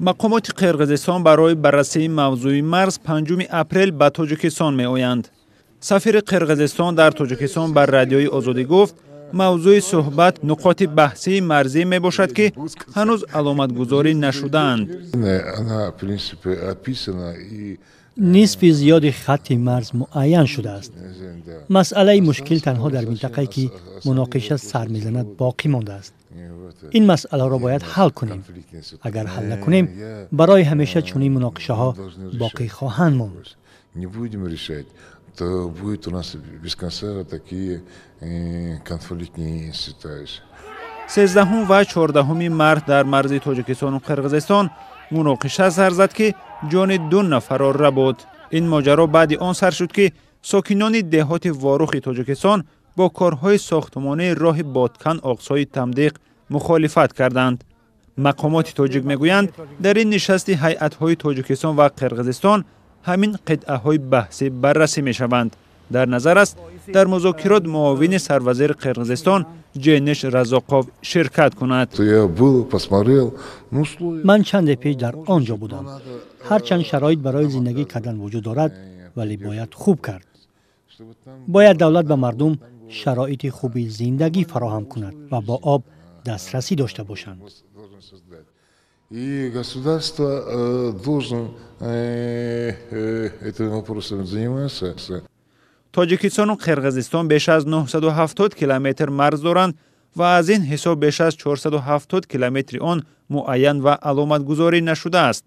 Мақомоти Қирғизистон барои баррасии мавзӯи марз 5 апрел ба Тоҷикистон меоянд. Сафири Қирғизистон дар Тоҷикистон ба Радиои Озодӣ гуфт, мавзӯи суҳбат нуқоти баҳсии марзӣ мебошад, ки ҳанӯз аломатгузорӣ нашудаанд. Нисфи зиёди хатти марз муайян шудааст. Масъалаи мушкил танҳо дар минтақае, ки муноқиша сар мезанад, боқӣ мондааст. Ин масъаларо бояд ҳал кунем. Агар ҳал накунем, барои ҳамеша чунин муноқишаҳо боқӣ хоҳанд монд. То будет у нас без конца такие конфликтные ситуации. 13 ва 14 март дар марзи Тоҷикистону Қирғизистон муноқиша сар зад, ки ҷони ду нафарро рабуд. Ин моҷаро баъди он сар шуд, ки сокинони деҳоти Ворухи Тоҷикистон бо корҳои сохтмонии роҳи Бодкан Оқсои Тамдиқ мухолифат карданд. Мақомоти тоҷик мегӯянд, дар ин нишасти ҳайатҳои Тоҷикистон ва Қирғизистон ҳамин қитъаҳои баҳсӣ баррасӣ мешаванд. Дар назар аст, дар музокирот муовини сарвазири Қирғизистон Ҷениш Разоқов ширкат кунад. Ман чанде пеш дар он ҷо будам. Ҳарчанд шароит барои зиндагӣ кардан вуҷуд дорад, вале бояд хуб кард. Бояд давлат ба мардум шароити хуби зиндагӣ фароҳам кунад ва бо об дастрасӣ дошта бошанд. И государство должно этим вопросом заниматься. Тоҷикистону Қирғизистон беш аз 970 километр марз доранд ва аз ин ҳисоб беш аз 470 километри он муайян ва аломатгузорӣ нашудааст.